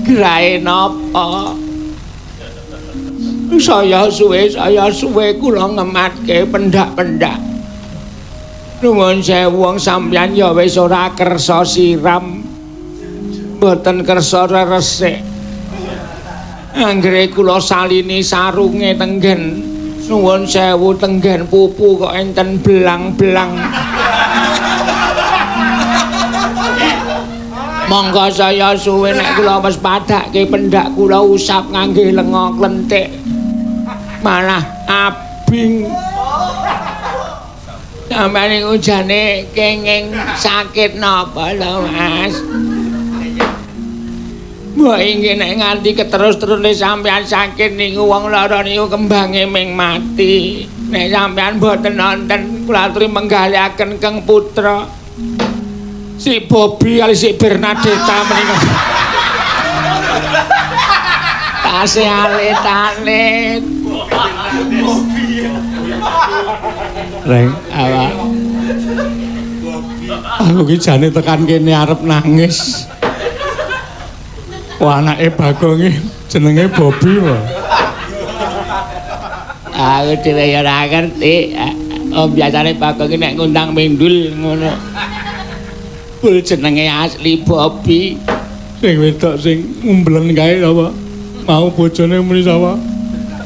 Grahe napa? Saya suwe kula ngematke pendak-pendak. Nuwun sewu wong sampeyan ya wis ora kersa siram. Mboten kersa reresik. Anggere kula salini sarunge tenggen. Nuwun sewu tenggen pupu kok enten belang-belang. Monggo saya suwe nek kula wis padhake pendak kula usap ngangge lenga klentik. Malah abing. Sampeyan niku jane kenging sakit napa lho, Mas? Mbok inggih nek nganti keterus-terusne sampeyan sakit niku wong lara niku kembange ming mati. Nek sampeyan mboten nonton kula aturi menggaliaken Keng Putra. Si Bobby kali si Bernadetta menika. Tasih alit-alit. Reng, Apa? Aku ki jane tekan kene arep nangis. Wah, anake Bagong iki jenenge Bobby lho. Aku dhewe ya ora ngerti. Oh, biasane Bagong iki nek ngundang mindul ngono. Bul jenenge asli Bobby. Sing wedok sing ngumblen kae sapa? Mau bojone muni sapa?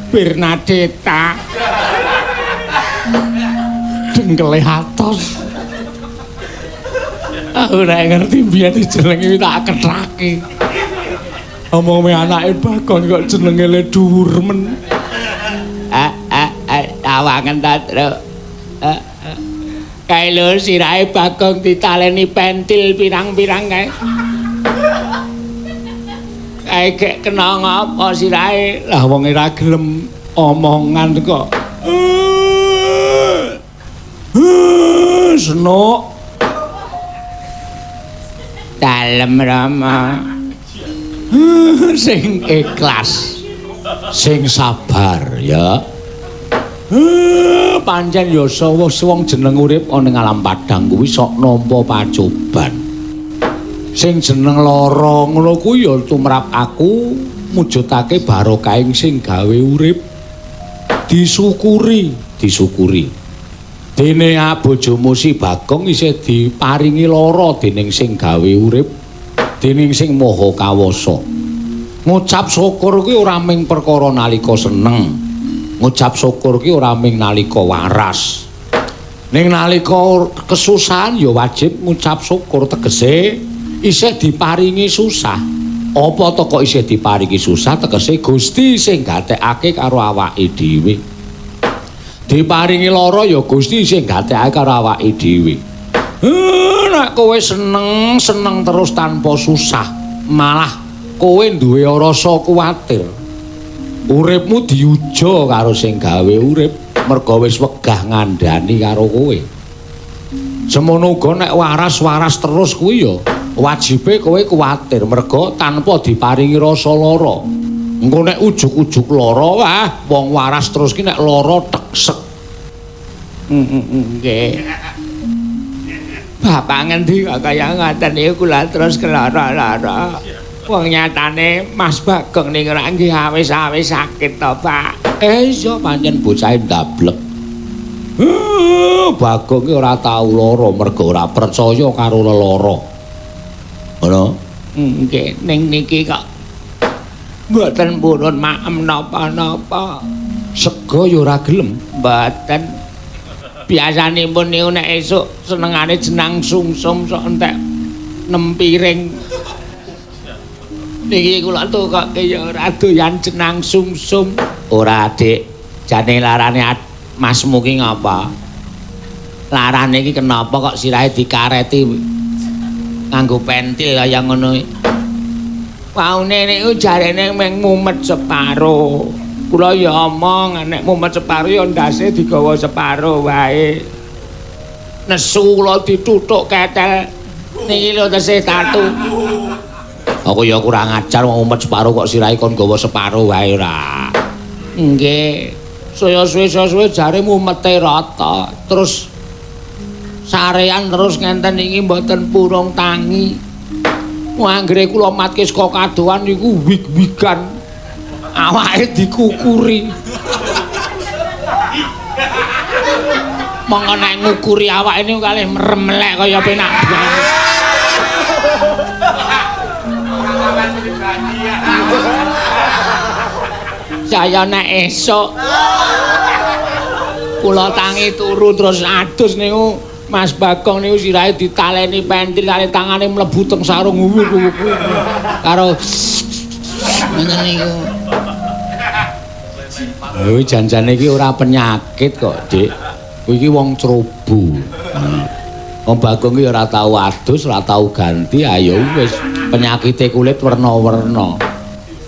Bernadetta. Dengkele atos. Aku ora ngerti biyen jenenge tak ketrake. Omong-omong anake Bagong kok jenenge le dhuwur men. Tawangen ta, Truk. Kae lho sirahe Bagong ditaleni pentil pirang-pirang kae. Kae gek kena ngapa sirahe? Lah wong ora gelem omongan kok. Senuk. Dalem Rama. Sing ikhlas, sing sabar ya. Pancen ya wong jeneng urip ana ing alam padang kuwi sok nampa pacoban. Sing jeneng lara ngono kuwi ya tumrap aku mujudake barokahing sing gawe urip. Disyukuri, disyukuri. Dene bojomu si Bagong isih diparingi lara dening sing gawe urip, dening sing maha kawasa. Ngucap syukur kuwi ora mung perkara nalika seneng. Ngucap syukur kuwi ora mung nalika waras. Ning nalika kesusahan ya wajib ngucap syukur, tegese isih diparingi susah. Apa to kok isih diparingi susah? Tegese Gusti sing gatekake karo awake dhewe. Diparingi lara ya Gusti sing gatekake karo awake dhewe. Nek kowe seneng, seneng terus tanpa susah, malah kowe duwe rasa kuwatir. Uripmu diuja karo sing gawe urip, merga wis wegah ngandhani karo kowe. Semono uga nek waras-waras terus kuwi ya wajibe kowe kuwatir merga tanpa diparingi rasa lara. Engko nek ujug-ujug lara, wah wong waras terus ki nek lara teksek. Nggih. Bapak ngendi kok kaya ngoten niku kula terus kelara-lara. Wong nyatane Mas Bagong niku ora nggih awis-awis sakit to, Pak. Iya pancen bocahe ndablek. Bagong ki ora tau lara merga ora percaya karo lelara. Ngono? Nggih, ning niki kok mboten purun maem napa-napa. Sego ya ora gelem. Mboten. Biasanipun niku nek esuk senengane jenang sungsum sok entek 6 piring. Niki kula tukoke ya ora doyan jenang sungsum. Ora, Dik. Jane larane masmu ki ngapa? Larane iki kenapa kok sirahe dikareti nganggo pentil kaya ngono iki? Waune niku jarene mung mumet separo. Kula ya omong nek mumet separo ya ndase digawa separo wae. Nesu kula dituthuk ketel. Niki lho tesih tatu. Aku ya kurang ajar wong mumet separo kok sirahe kon gawa separo wae ora. Nggih. Saya suwe-suwe jare mumete rata, terus sarean terus ngenten iki mboten purung tangi. Anggere kula matke saka kadohan niku wig-wigan. Awake dikukuri. Monggo nek ngukuri awake niku kalih merem-melek kaya penak banget. Saya nek esuk kula tangi turu terus adus niku Mas Bagong niku sirahe ditaleni pentil kali tangane mlebu teng sarung karo ngoten niku. Lho janjane iki ora penyakit kok, Dik. Kuwi iki wong ceroboh. Wong Bagong iki ora tau adus, ora tau ganti, ayo wis penyakite kulit werna-werna.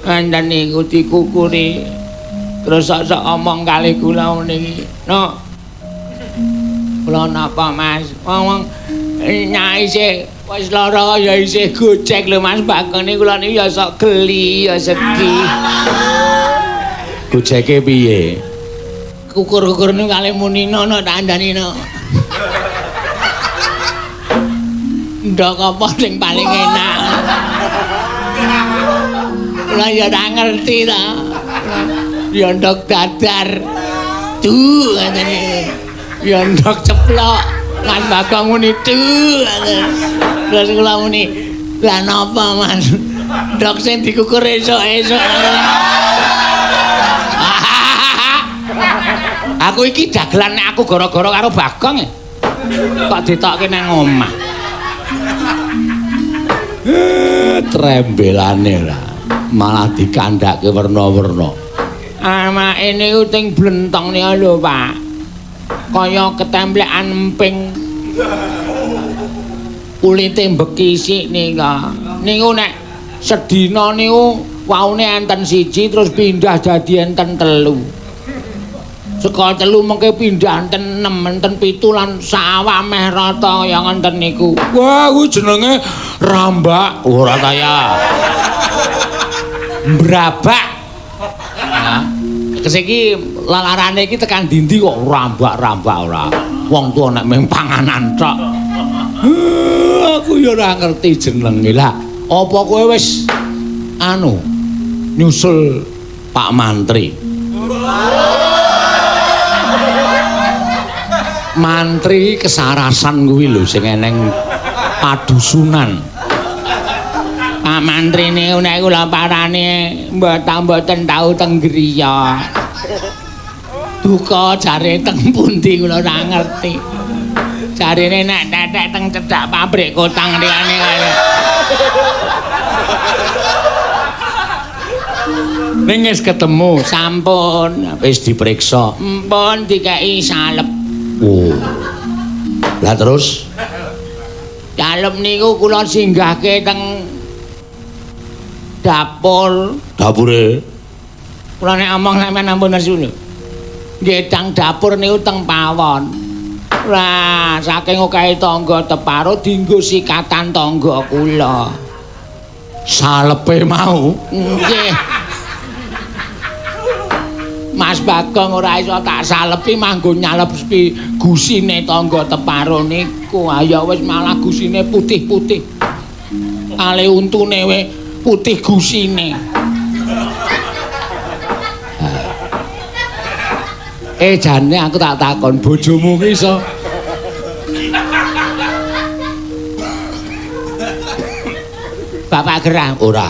Ngoten niku dikukuri. Terus sok-sok omong kali kula niki. No. Kula napa Mas? Wong-wong nyai isih wis lara ya isih gojek lho Mas Bagong niku kula niku ya sok geli ya sedih. Gojeke piye? Kukur-kukur niku kalih muni nono tak andani no. Ndok apa sing paling enak? Kula ya ora ngerti ta. Ya ndok dadar. Duh ngatene. Ya ndok ceplok. Mas Bagong muni duh. Terus kula muni, "Lah napa Mas? Ndok sing dikukur esuk-esuk." Aku iki dagelan nek aku gara-gara karo Bagong e. Kok ditokke nang omah. Trembelane lah. Malah dikandhake werna-werna. Amake niku ting blentong niku lho, Pak. Kaya ketemplekan emping. Kulite mbekisik nika. Niku nek sedina niku waune enten siji terus pindah dadi enten 3. Saka 3 mengke pindah enten 6, enten 7 lan sawah meh rata kaya ngoten niku. Wah, kuwi jenenge rambak ora ta ya. Mbrabak. Nah, tekese iki lalarane iki tekan dindi kok rambak-rambak ora. Wong tuwa nek mung panganan tok. Aku ya ora ngerti jenenge. Lah, apa kowe wis anu nyusul Pak Mantri? Mantri kesarasan kuwi lho sing eneng padusunan. Pak Mantri niku nek kula parane mboten tau teng griya. Duka jare teng pundi kula ora ngerti. Jarene nek tetek teng cedhak pabrik kotang liyane kae. Ning wis ketemu sampun wis diperiksa. Mpun dikeki salep. Oh. Lah terus salep niku kula singgahke teng dapur. Dapure? Kula nek omong sampean ampun nesu lho. Nggih teng dapur niku teng pawon. Lah saking okehe tangga teparo dienggo sikatan tangga kula. Salepe mau? Nggih. Mas Bagong ora iso tak salepi manggo nyalepi gusine tangga teparo niku. Ayo wis malah gusine putih-putih. Ale untune we putih gusine. Jane aku tak takon bojomu ki iso. Bapak gerah ora?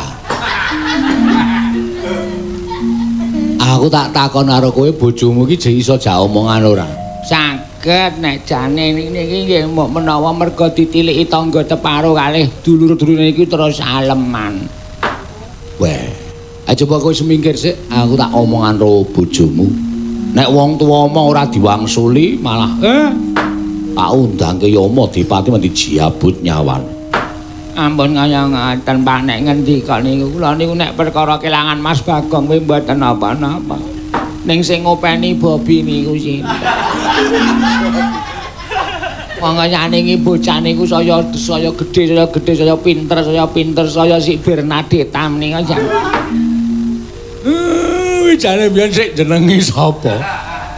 Aku tak takon karo kowe bojomu ki jek iso jak omongan ora? Saged nek jane niki nggih mbok menawa merga ditiliki tangga teparo kalih dulur-dulure iki terus aleman. Weh, aja coba kowe semingkir sik, aku tak omongan karo bojomu. Nek wong tuwa omong ora diwangsuli malah tak undangke Yama Dipati mesti diabut nyawane. Ampun kaya ngaten Pak nek ngendika niku kula niku nek perkara kelangan Mas Bagong kuwi mboten napa-napa. Ning sing ngopeni Bobi niku sinten? Wong kayane iki bocah niku saya saya gedhe, saya gedhe, saya pinter, saya pinter, saya si Bernadetta menika jan. Jane biyen sik jenenge sapa?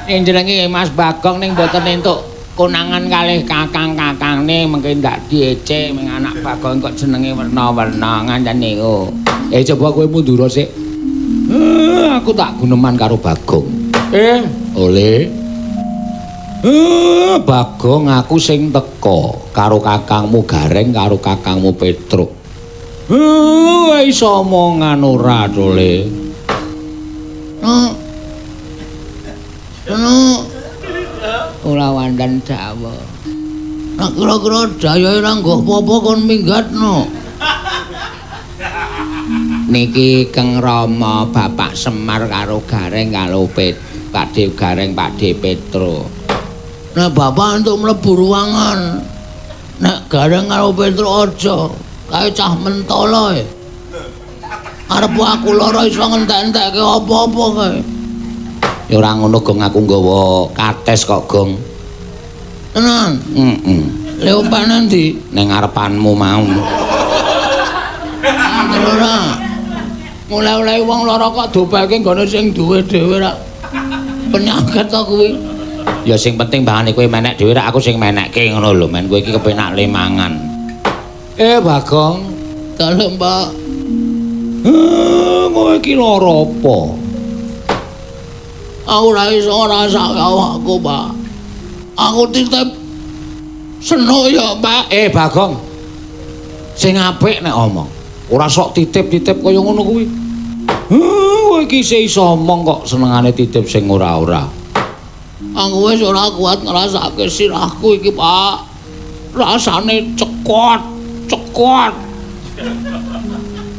Sing jenenge Mas Bagong ning mboten entuk Konangan kalih kakang-kakangne mengke ndak diece ming anak Bagong kok jenenge werna-werna ngaten niku. Coba kowe mundur sik. Aku tak guneman karo Bagong. Oleh. Bagong aku sing teka karo kakangmu Gareng karo kakangmu Petruk. Iso omongan ora to, Le? No. Ora wandan dawa. Nek kira-kira dayohe ora nggo apa-apa kon minggatno. Niki Keng Rama Bapak Semar karo Gareng karo Pakde Gareng Pakde Petro. Nek bapak entuk mlebu ruangan. Nek Gareng karo Petro aja, kae cah mentolo e. Arep aku lara iso ngentek-entekke apa-apa kae. Ya ora ngono Gong, aku nggawa kates kok Gong. Tenan? Heeh. Le opane ndi? Ning ngarepanmu mau. Ora. Mulai-mulai wong lara kok dopelke nggone sing duwe dhewe rak. Penyakit to kuwi. Ya sing penting bangane kowe menek dhewe rak aku sing menekke ngono lho, men kowe iki kepenak le mangan. Bagong, dalem Pak. Kowe iki lara apa? Aku ora iso ngrasake awakku, Pak. Aku titip senuk ya, Pak. Bagong. Sing apik nek omong. Ora sok titip-titip kaya ngono kuwi. Kowe iki iso omong kok senengane titip sing ora-ora. Aku wis ora kuat ngrasake sirahku iki, Pak. Rasane cekot, cekot.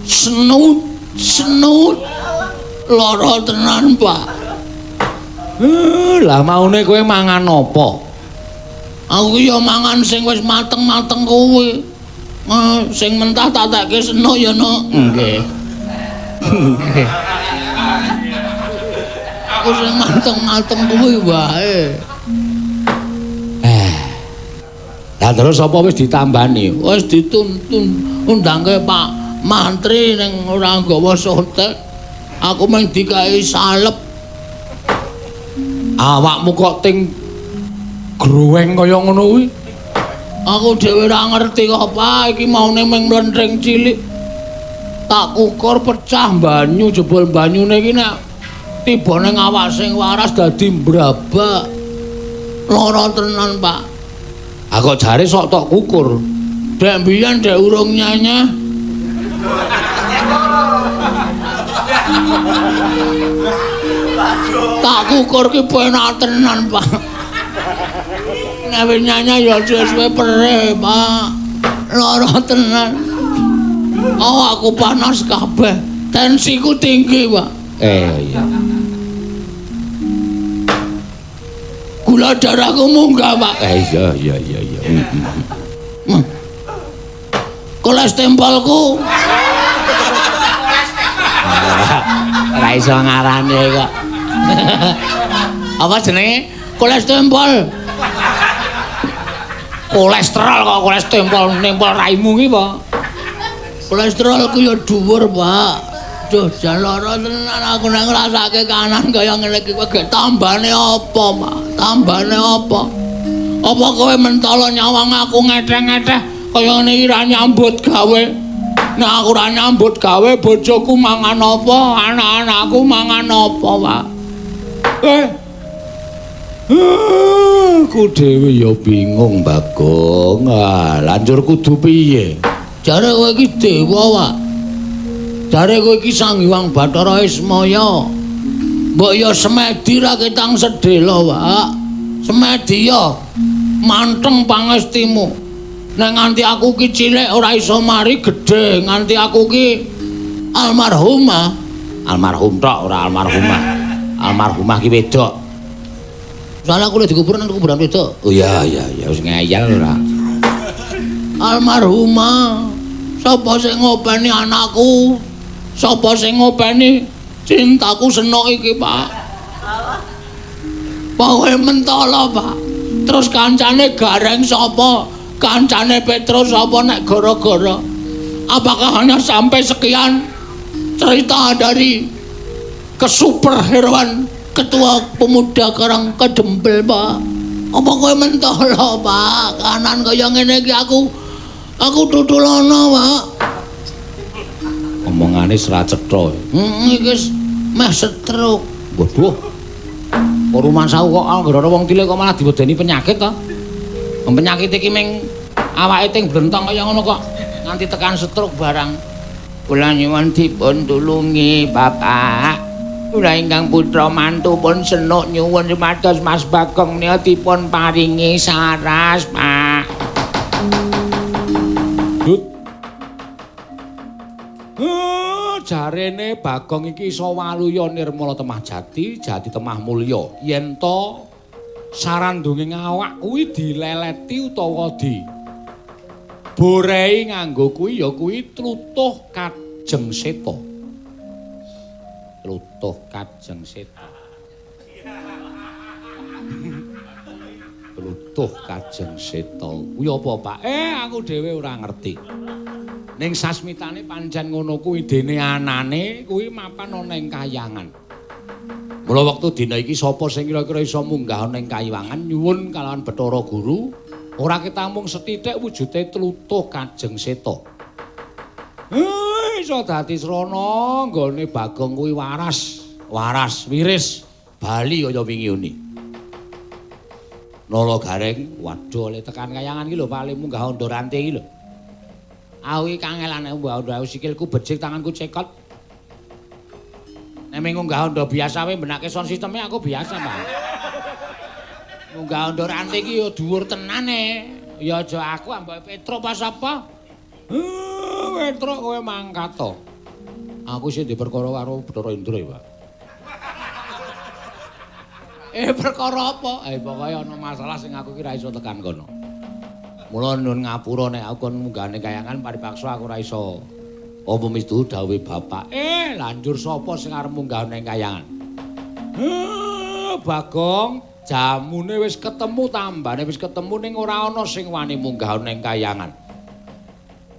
Senut, senut. Lara tenan, Pak. Lah maune kowe mangan apa? Aku ya mangan sing wis mateng-mateng kuwi. Sing mentah tak tekke senuk ya, Nok. Nggih. Aku sing mateng-mateng kuwi wae. Lah terus apa wis ditambani? Wis dituntun undangke Pak Mantri ning ora nggawa sotek. Aku mung dikai salep. Awakmu kok ting gruweng kaya ngono kuwi? Aku dhewe ora ngerti kok, Pak. Iki maune mung mlenthing cilik. Tak kukur pecah banyu, jebul banyune iki nek tiba ning awak sing waras dadi mbrabak. Lara tenan, Pak. Ah kok jare sok tok kukur. Dek mbiyen dek urung nyanyah. Tak kukur ki penak tenan, Pak. Nek wis nyanyah ya suwe-suwe perih, Pak. Lara tenan. Awakku panas kabeh. Tensiku tinggi, Pak. Iya. Gula darahku munggah, Pak. Iya. Kolesterolku. Ora iso ngarane kok. Apa jenenge? Kolesterol. Kolesterol kok kolesterol nempel raimu ki, Pak. Kolesterolku ya dhuwur, Pak. Duh, jan lara tenan aku nek ngrasake kanan kaya ngene iki kowe gek tambane apa, Pak? Tambane apa? Apa kowe mentolo nyawang aku ngeteh-ngeteh kaya ngene iki ra nyambut gawe? Nek aku ra nyambut gawe bojoku mangan apa? Anak-anakku mangan apa, Pak? Aku dhewe ya bingung, Bagong. Ah, lanjur kudu piye? Jare kowe iki dewa, Pak. Jare kowe iki Sang Hyang Bathara Ismaya. Mbok ya semedi ra ketang sedhela, Pak. Semedi ya manteng pangestimu. Nek nganti aku ki cilik ora iso mari gedhe, nganti aku ki almarhumah. Almarhum tok ora almarhumah. Almarhumah ki wedok. Soale aku lho dikubur nang kuburan wedok. Oh iya wis ngeyel ora. Almarhumah. Sapa sing ngopeni anakku? Sapa sing ngopeni cintaku senok iki, Pak? Pokoke mentolo, Pak. Terus kancane Gareng sapa? Kancane Petrus sapa nek gara-gara? Apakah hanya sampai sekian cerita dari kesuperheroan Ketua Pemuda Karang Kedempel, Pak? Apa kowe mentolo, Pak? Kanan kaya ngene iki aku tutulono, Pak. Omongane ora cetha. Heeh, iki meh stroke. Waduh. Kok rumangsaku kok anggere ana wong cilik kok malah diwedeni penyakit to? Penyakit iki ming awake ting blentong kaya ngono kok nganti tekan stroke barang. Kula nyuwun dipun tulungi, Bapak. Kula ingkang putra mantu pun senuk nyuwun supados Mas Bagong menika dipun paringi saras, Pak. Dut. Jarene Bagong iki iso waluya nirmala temah jati, jati temah mulya. Yen to sarandunge awak kuwi dileleti utawa di borei nganggo kuwi ya kuwi tlutuh kajeng seta. Tlutuh kajeng seta. Tlutuh kajeng seta. Kuwi apa, Pak? Aku dhewe ora ngerti. Ning sasmitane pancen ngono kuwi dene anane kuwi mapan ana ing kayangan. Mula wektu dina iki sapa sing kira-kira iso munggah ana ing kayangan nyuwun kalawan Bathara Guru ora ketamung sethithik wujude tlutuh kajeng seta. Iso dadi srana nggone Bagong kuwi waras, waras wiris bali kaya wingi uni. Nala Gareng, waduh le tekan kayangan iki lho Pak, le munggah ondo rante iki lho. Aku iki kangelan munggah ondo, sikilku becik, tanganku cekot. Nek munggah ondo biasa wae benake sound systeme aku biasa, Pak. Munggah ondo rante iki ya dhuwur tenan e. Ya aja aku ambek Petruk pas apa? Petruk kowe mangkat to. Aku sing ndek perkara karo Bathara Indra ya, Pak. Perkara apa? Pokoke ana masalah sing aku ki ra iso tekan kono. Mula nyuwun ngapura nek aku kon munggahne kayangan paripaksa aku ora iso. Apa mistu dawuhe bapak? Lanjur sapa sing arep munggah ning kayangan? Bagong, jamune wis ketemu, tambane wis ketemu ning ora ana sing wani munggah ning kayangan.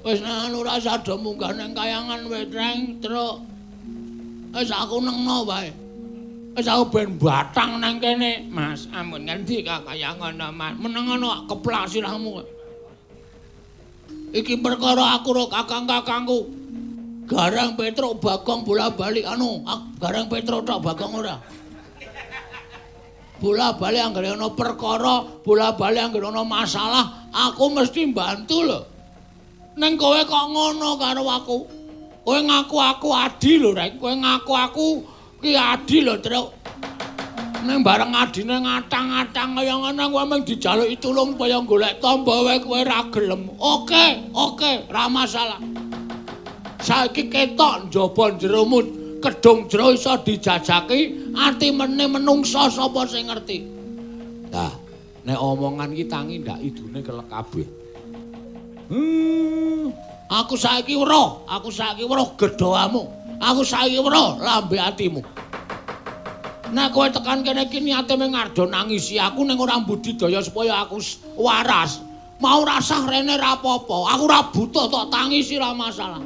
Wis nang ora sada munggah ning kayangan wis reng, Truk. Wis aku nengno wae. Wis aku ben batang nang kene, Mas. Ampun ngendika kaya ngono, Mas. Meneng ngono keplak sirahmu. Iki perkara aku ro kakang-kakangku. Gareng Petruk Bagong bola-balik anu, Gareng Petruk tok Bagong ora. Bola-balik anggere ana perkara, bola-balik anggere ana masalah, aku mesti mbantu lho. Ning kowe kok ngono karo aku. Kowe ngaku aku adi lho, Rek. Kowe ngaku aku ki adi lho, Truk. Ning bareng adine ngatang-ngatang kaya ngono kowe mung dijaluki tulung kaya golek tamba wae kowe ra gelem. Oke, oke, ra masalah. Saiki ketok njaba jeromu kedung jero iso dijajaki ati mene menungsa sapa sing ngerti. Lah, nek omongan iki tangi ndak idune kelek kabeh. Aku saiki weruh, aku saiki weruh gedhoamu. Aku saiki weruh lambe atimu. Nek kowe tekan kene iki niate mung ngardo nangisi aku ning ora mbudidaya supaya aku waras. Mau rasah rene ra apa-apa. Aku ora butuh tok tangisi ra masalah.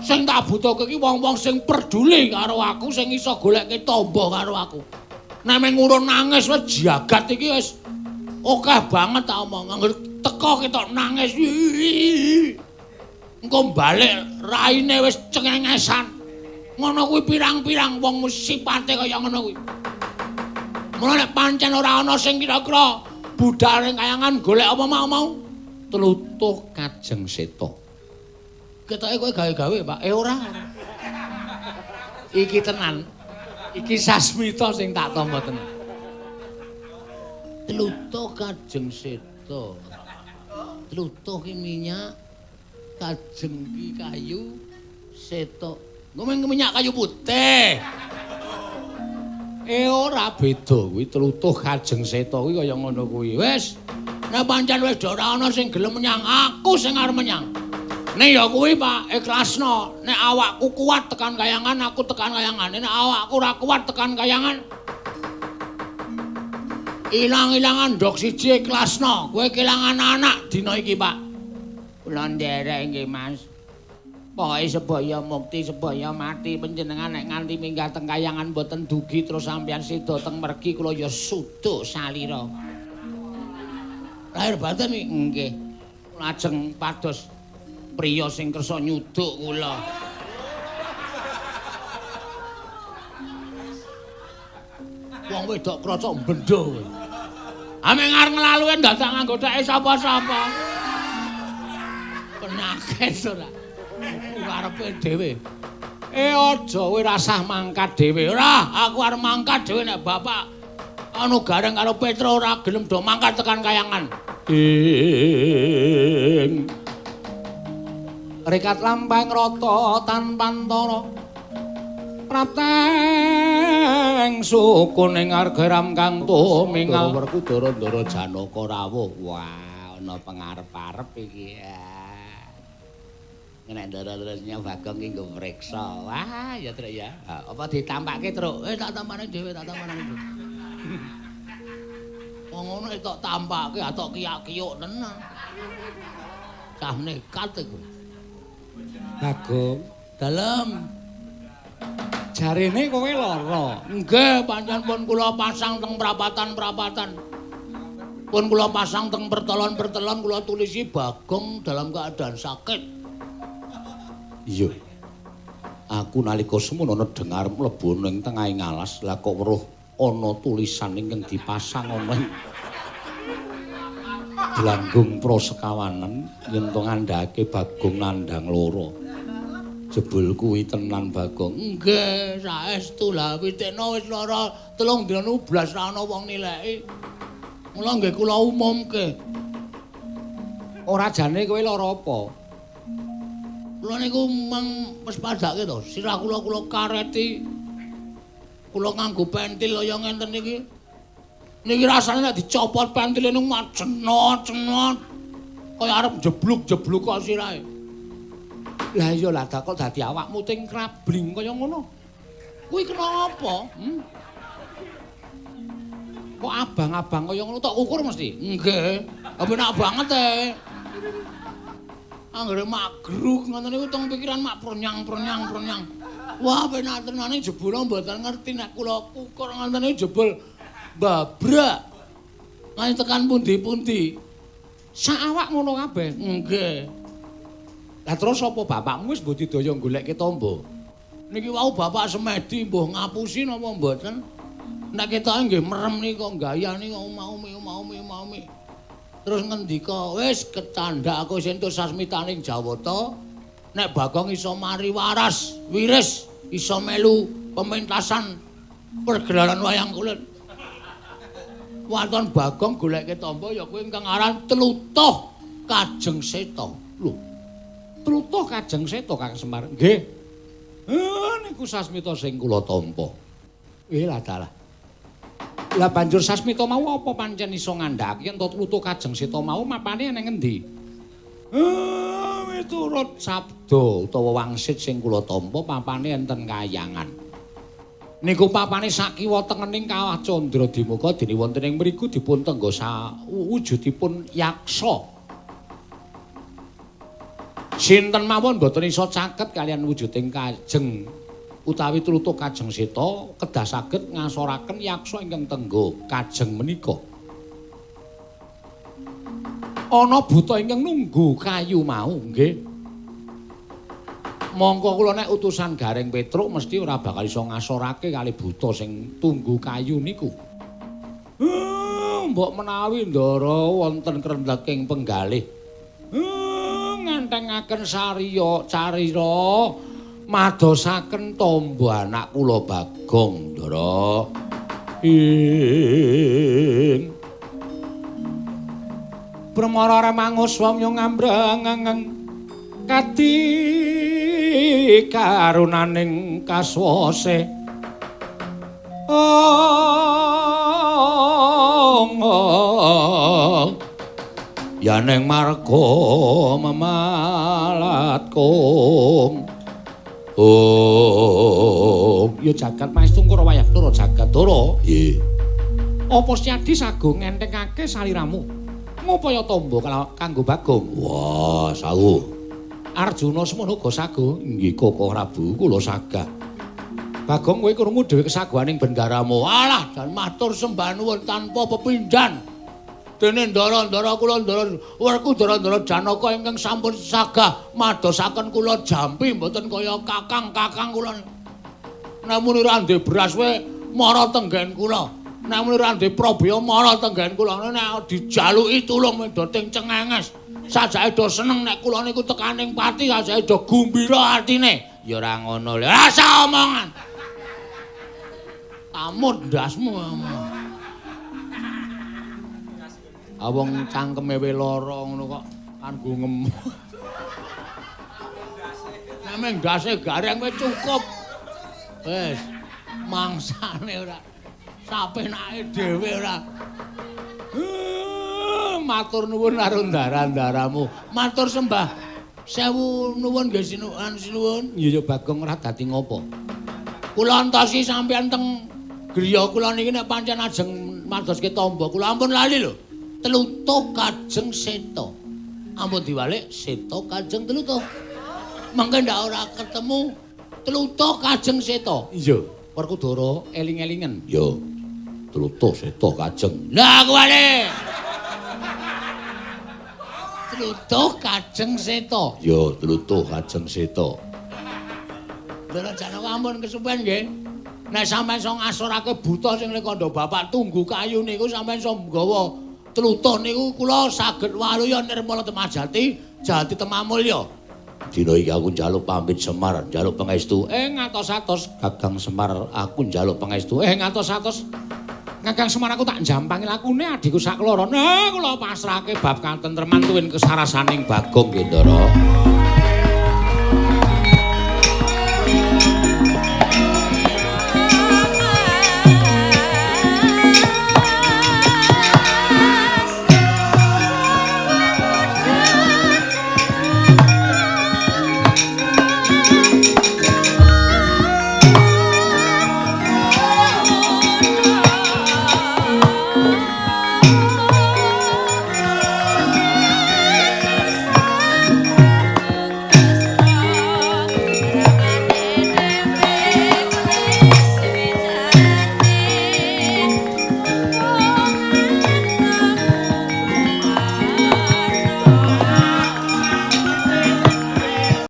Sing tak butuhke iki wong-wong sing peduli karo aku, sing iso golekke tamba karo aku. Nek mung urun nangis wis jagat iki wis akeh banget tak omong. Angger teko ketok nangis. Engko balik raine wis cengengesan. Ngono kuwi pirang-pirang wong sipate kaya ngono kuwi. Mula nek pancen ora ana sing kira-kira budal ning kayangan golek apa mau-mau tlutuh kajeng seta. Ketoke kowe gawe-gawe, Pak. Ora. Iki tenan. Iki sasmita sing tak tampa tenan. Tlutuh kajeng seta. Tlutuh ki minyak, kajeng ki kayu, seta. Ngomong minyak kayu putih. Ora beda kuwi tlutuh kajeng seta kuwi kaya ngono kuwi. Wis, nek pancen wis ora ana sing gelem menyang, aku sing arep menyang. Nek ya kuwi Pak, ikhlasno. Nek awakku kuat tekan kayangan, aku tekan kayangan. Nek awakku ora kuat tekan kayangan, ilang-ilangan ndok siji ikhlasno. Kowe kelangan anak dina iki, Pak. Kula nderek nggih, Mas. Pokoke sebaya mukti sebaya mati panjenengan nek nganti minggah teng kayangan mboten dugi terus sampeyan sida teng mergi kula ya suduk salira. Lahir batin iki nggih. Lajeng pados priya sing kersa nyuduk kula. Wong wedok krocok bendho kowe. Ame ngarep nglaluwe dadak nganggo dheke sapa-sapa. Penakes ora. Karepe dhewe. Aja kowe rasah mangkat dhewe. Ora, aku arep mangkat dhewe nek bapak anu Gareng karo Petro ora gelem do mangkat tekan kayangan. Ing rekat lampahing rata tanpantara prapteng sukun ing argeram kang tumingal Werkudara Ndara Janaka rawuh. Wah, ana pengarep-arep iki. Nek Ndara terusnya Bagong ki nggo mriksa. Wah, ya Truk ya. Apa ditampake, Truk? Tak tampane dhewe, tak tampane dhewe. Wong ngono tok tampake atok kiyak-kiyuk tenan. Cah nekat iku. Bagong, dalem. Jarene kowe lara. Nggih, pancen pun kula pasang teng prapatan-prapatan. Pun kula pasang teng pertelon-pertelon kula tulisi Bagong dalam keadaan sakit. Iya. Aku nalika semono dengar mlebu ning tengahing alas, lah kok weruh ana tulisan ingkang dipasang ana ing Dlanggung Prosekawanan yen to ngandhake Bagong nandhang lara. Jebul kuwi tenan Bagong. Nggih, saestu lah witekno wis lara 3 dina blas ra ana wong nileki. Mula nggih kula umumke. Ora jane kowe lara apa? Kula niku mang wis padake to, sirah kula kula kareti. Kula nganggo pentil kaya ngenten niki. Niki rasane nek dicopot pentile niku macenot-cenot. Kaya arep jebluk-jebluk kok sirahe. Lah iya lah kok dadi awakmu ting krabling kaya ngono. Kuwi kena apa? Kok abang-abang kaya ngono tok ukur mesti? Nggih. Penak banget e. Anggere magruk ngoten niku teng pikiran mak pronyang-pronyang-pronyang. Wah, penak tenane jebul mboten ngerti nek kula kukur ngoten niku jebul babrak. Nganti tekan pundi-pundi. Sak awak ngono kabeh. Nggih. Lah terus apa bapakmu wis mbudidaya golekke tamba? Niki wau bapak semedi mbuh ngapusi napa mboten? Nek ketoke nggih merem niki kok gayane kok omah-umi. Terus ngendika, wis ketandhak aku entuk sasmitaning Jawata, nek Bagong iso mari waras, wiris, iso melu pementasan pergelaran wayang kulit. Waton Bagong golekke tamba ya kuwi ingkang aran Tlutuh Kajeng Seta. Lho. Tlutuh Kajeng Seta Kang Semar. Nggih. Niku sasmita sing kula tampa. Lah dalah. Lah banjur sasmita mau apa pancen iso ngandhakake yen Tlutuh Kajeng Seta mau mapane nang ngendi? Miturut sabda utawa wangsit sing kula tampa papane enten kayangan. Niku papane sakiwa tengening Kawah Candra Dimuka dene wonten ing mriku dipun tengga sawujudipun yaksa. Sinten mawon mboten iso caket kalian wujuding kajeng utawi Tlutuh Kajeng Seta kedah saged ngasoraken yaksa ingkang tengga kajeng menika. Ana buta ingkang nunggu kayu mau nggih. Mongko kula nek utusan Gareng Petruk mesti ora bakal iso ngasorake kali buta sing tunggu kayu niku. Mbok menawi Ndara wonten krendheking penggalih. Ngentengaken sariya carira madosaken tamba anak kula Bagong Ndara. Ing Brahmara remangus wamya ngambreng kadi karunaning kaswase. Yaneng marga memalat kong. Oh, ya jagat maestungkara wayah tura jagat dara. Nggih. Apa Syadi sago ngentengake saliramu ngupaya tamba kanggo Bagong? Wah, sawuh. Arjuna semono uga sago. Nggih Koko Prabu, kula sagah. Bagong kowe krungu dhewe kesaguhaning bendaramu. Alah, jan matur sembah nuwun tanpa pepindhan. Dene ndara-ndara kula ndara Werkudara ndara Janaka ingkang sampun sagah madosaken kula jampi mboten kaya kakang-kakang kula. Nek muni ra ndek beras wae mara tenggen kula. Nek muni ra ndek probaya mara tenggen kula. Nek dijaluki tulung doting cengenges. Sajake do seneng nek kula niku tekaning pati, sajake do gumbira atine. Ya ora ngono lho. Rasa omongan. Amut ndasmu. Wong cangkeme we lara ngono kok kanggo ngemu. Nek mung ndase gareng wis cukup. Wis mangsane ora sapenake dhewe ora. Matur nuwun karo ndara-ndaramu. Matur sembah sewu nuwun nggih sinuwun sinuwun. Iya ya Bagong ora dadi ngopo. Kula entosi sampeyan teng griya kula niki nek pancen ajeng madoske tamba kula ampun lali lho. Tlutuh kajeng seta. Ampun diwalik seta kajeng tlutuh. Mengke ndak ora ketemu tlutuh kajeng seta. Iya. Werkudara eling-elingen. Iya. Tlutuh seta kajeng. Lah aku walik. Tlutuh kajeng seta. Iya, tlutuh kajeng seta. Ndara Janaka ampun kesuwen nggih. Nek sampeyan iso ngasorake buta sing kandha bapak tunggu kayu niku sampeyan iso nggawa tlutuh niku kula saged waluya nirmala temajati jati temamulya. Dina iki aku njaluk pamit Semar, njaluk pangestu. Ngatos-atos Kakang Semar, aku njaluk pangestu. Ngatos-atos Kakang Semar aku tak jampangi lakune adhiku sakloro. Nah, kula pasrahke bab katentreman tuwin kesarasaning Bagong nggih, Ndara.